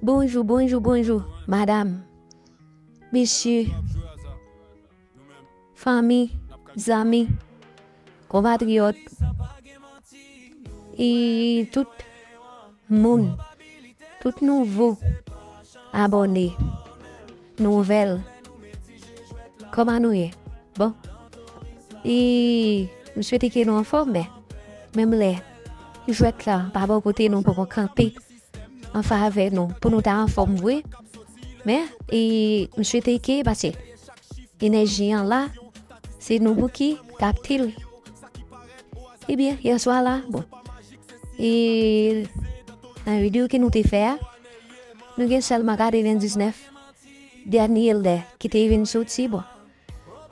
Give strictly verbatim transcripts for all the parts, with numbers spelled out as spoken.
Bonjou, bonjou, bonjou, madanm, mesye, fanmi, zanmi, konpatriyòt, e tout moun, tout nouvo abòne, nouvèl. Kòman nou ye? Bon. E m swete ke nou anfòm, men menm lè jwèt la pa bò kote nou poko kanpe an favè nou pou nou ta anfòm vre. Men, e, m swete ke, paske enèji an la, se nou pou ki kapte l. Ebyen, yèswa la, bon. E nan videyo ke nou te fè a, nou gen sèlman katrevendiznèf dènye lè ki te vin soti, bon.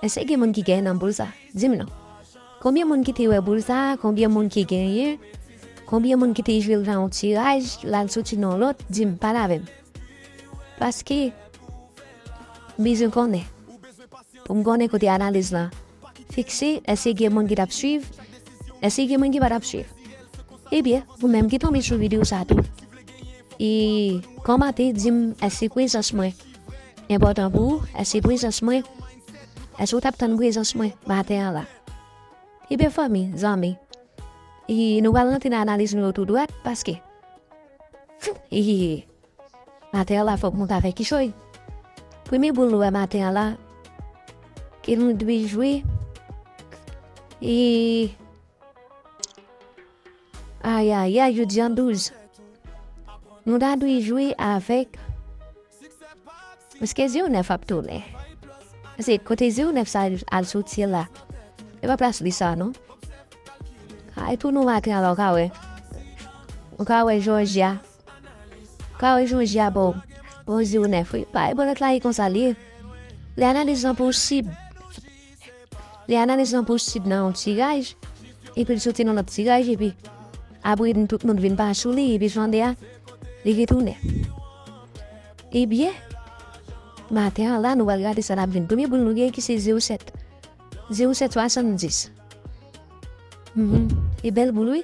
Èske gen moun ki genyen nan boul sa? Di m non. Konbyen moun ki te wè boul sa? Konbyen moun ki genyen? Konbyen moun ki te jwe l nan yon tiraj, l al soti nan yon lòt? Di m, pale avè m. Paske m bezwen konnen. Pou m konnen kote analiz lan fikse, èske gen moun ki t ap swiv? Èske gen moun ki pa t ap swiv? Ebyen, ou menm ki tonbe sou videyo sa tou, e kòmante, di m èske prezans mwen enpòtan pou ou? Èske prezans mwen, èske ou t ap tann prezans mwen maten an la? Ebyen, fanmi, zanmi, e nou pral rantre nan analiz nou yo tou dwat, paske, e, maten an la, fòk nou ta fè kichòy. Premye boul nou wè maten an la, ke nou dwe jwe, e, ayayay, jodi an douz. Nou ta dwe jwe avèk, èske zewo nèf ap tounen? Èske kote zewo nèf sa al soti la? E pa plas li sa, non. Ay, tou nou maten an la, ou ka wè. Ou ka wè Jòjya. Ou ka wè Jòjya bò, bò zewo nèf, wi. Pa, e bò lòt la, e konsa li ye. Lè analiz lan posib. Lè analiz lan posib nan yon tiraj, epi l soti nan lòt tiraj, epi apre n tout moun vin pa sou li, epi jwande a, li retounen. Ebyen, maten an la, nou pral gade sa n ap jwenn. Premye boul nou gen ki se zewo sèt. Zewo sèt swasanndis. Mhm. E bèl boul, wi.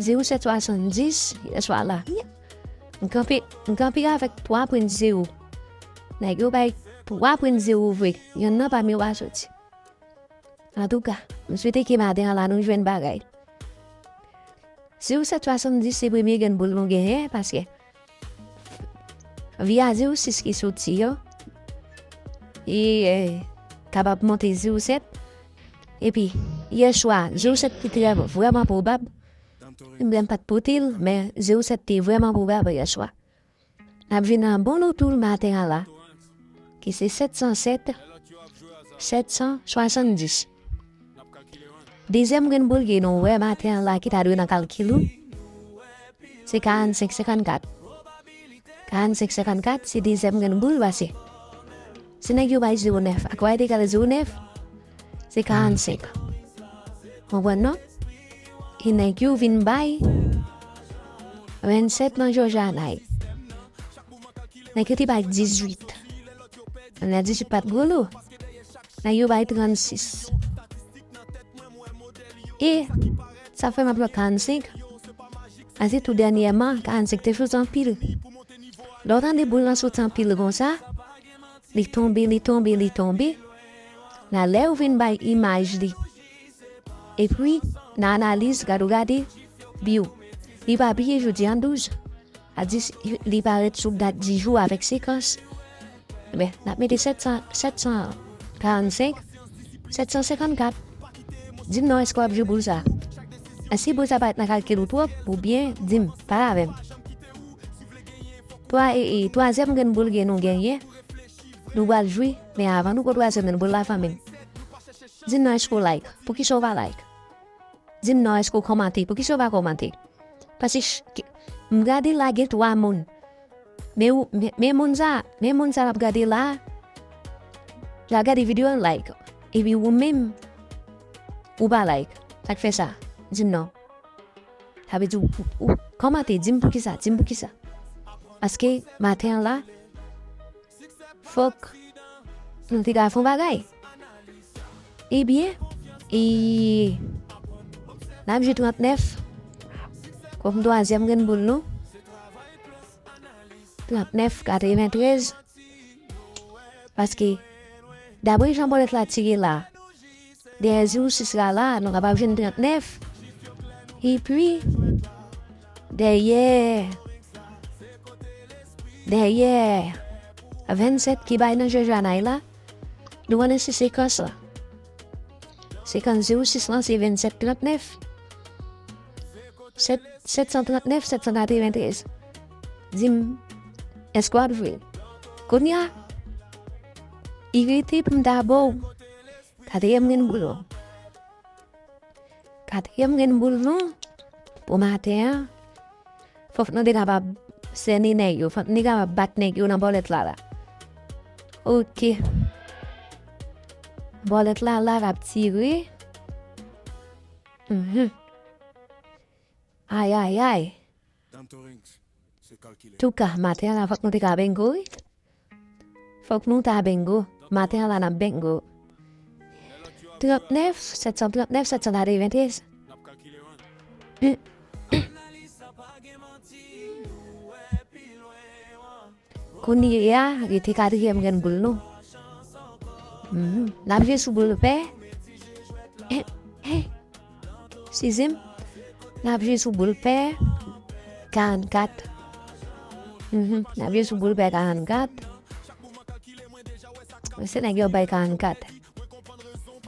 Zewo sèt swasanndis, yèswa la. M kanpe, m kanpe avèk twa pwen zewo. Nèg yo bay twa pwen zewo vre. Yonn nan pami yo pa soti. Antouka, m swete ke maten an la nou jwenn bagay. Zewo sèt swasanndis se premye grenn boul nou genyen, paske via zewo sis ki soti yo, e, e, kapab monte zewo sèt. Epi, yèswa, zewo sèt te trè vrèman pwobab. Menm lè m pa t pote l, men zewo sèt te vrèman pwobab yèswa. N ap vin nan bon nou tou maten an la, ki se sèt san sèt, sèt san swasanndis. Dezyèm grenn boul ke nou wè maten an la ki ta dwe nan kalkil ou, se karannsenk senkannkat. Karannsenk senkannkat, se dezyèm grenn boul, paske si nèg yo bay zewo nèf, ak y egal zewo nèf, se karannsenk. Konprann, non? E nèg yo vin bay vennsèt nan Jòjana. Nèg yo te bay dizuit. Lè dizuit pa t gwo lou. Nèg yo bay trannsis. E sa fè m ap wè karannsenk. Paske tou dènyèman, karannsenk te soti anpil. Lè w tande boul lan soti anpil konsa, li tonbe, li tonbe, li tonbe. Nan lè yo vin bay imaj li. Epi, nan analiz, gade w gade, biw. Li pa piye jodi an douz. A di, li parèt sou dat di jou avèk sekans. Ebyen, n ap mete sèt san, sèt san karannsenk, sèt san senkannkat. Di m non, èske w ap jwe boul sa? Èske boul sa parèt nan kalkil ou twòp? Oubyen, di m, pale avè m. Twa, e, e, twazyèm grenn boul ke nou genyen, nou pral jwe, men avan nou pran twazyèm grenn boul la, fanmi m, di m non, èske w like? Poukisa w pa like? Di m non, èske w kòmante? Poukisa w pa kòmante? Paske ch-, ke, m gade la gen twa moun. Men ou, men, men moun sa, men moun sa m ap gade la, l ap gade videyo an like. Epi ou menm, ou pa like. Sa k fè sa? Di m non. Sa vle di ou, ou, ou kòmante, di m poukisa, di m poukisa. Paske maten an la, fòk nou te ka fè yon bagay. Ebyen, e, n ap jwe trannèf kòm twazyèm grenn boul nou. trannèf katreventrèz. Paske, dapre jan bòlèt la tire la, dèyè zewo sis la la, nou kapab jwenn trannèf. Epi, dèyè, dèyè vennsèt ki bay nan Jòj Anay la, nou konnen se sekans la. Sekans zewo sis lan se vennsèt trannèf. Sèt, sèt san trannèf, sèt san katreventrèz. Di m, èske w ap jwe? Kounye a, li rete pou m ta ba w katriyèm grenn boul lan. Katriyèm grenn boul lan pou maten an. Fòk nou te kapab sènen nèg yo. Fòk nou te kapab bat nèg yo nan bòlèt la la. Ok. Bòlèt la la l ap tire. Mhm. Ay, ay, ay. Touka, maten an la fòk nou te ka bengo, wi. Fòk nou ta bengo. Maten an la n ap bengo. Trannèf, sèt san trannèf, sèt san katreventrèz. Kounye a, rete katriyèm grenn boul nou. Mhm. N ap jwe sou boul pè. Eh, eh. Sizi m. N ap jwe sou boul pè. Karannkat. Mhm. N ap jwe sou boul pè karannkat. Se nèg yo bay karannkat.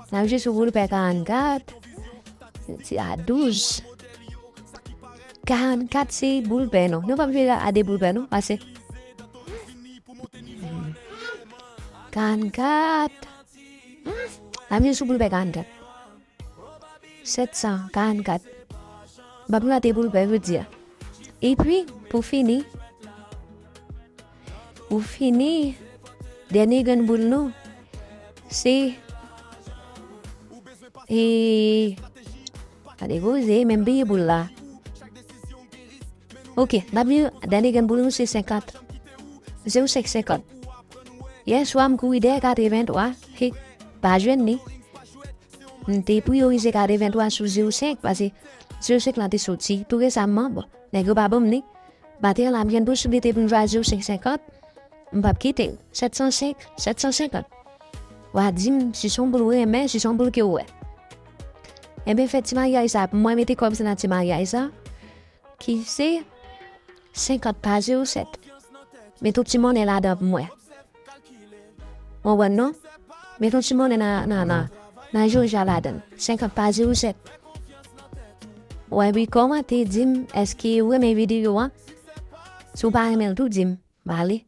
N ap jwe sou boul pè karannkat. Se a douz. Karannkat se boul pè nou. Nou p ap jwe a de boul pè nou. Pase. Karannkat. N ap jwe sou boul pè karannkat. Sèt san karannkat. M p ap rate boul pè jodi a. Epi, pou fini, pou fini, dènye grenn boul nou, se, e, gade koze, menm peye boul la. Ok, n ap di dènye grenn boul nou se senkant. Zewo senk senkant. Yè swa m kouri dèyè katreventwa, he, pa jwenn li. M te priyorize katreventwa sou zewo senk, paske zewo senk lan te soti tou resaman, bon, nèg yo pa ban m li. Maten an la, m jwenn posiblite pou m jwe a zewo senk senkant, m p ap kite l. Sèt san senk, sèt san senkant. W a di m si se yon boul ou renmen, si se yon boul ke w wè. Enben, fè ti maryaj sa pou mwen, mete kòb sa nan ti maryaj sa, ki se senkant pa zewo sèt. Mete yon ti monnen ladan pou mwen. Ou konprann non? Mete yon ti monnen nan, nan, nan, nan jòj la ladan. Senkant pa zewo sèt. Ou epi kòmante, di m èske ou renmen videyo an. Si w pa renmen l tou, di m. Ba ale.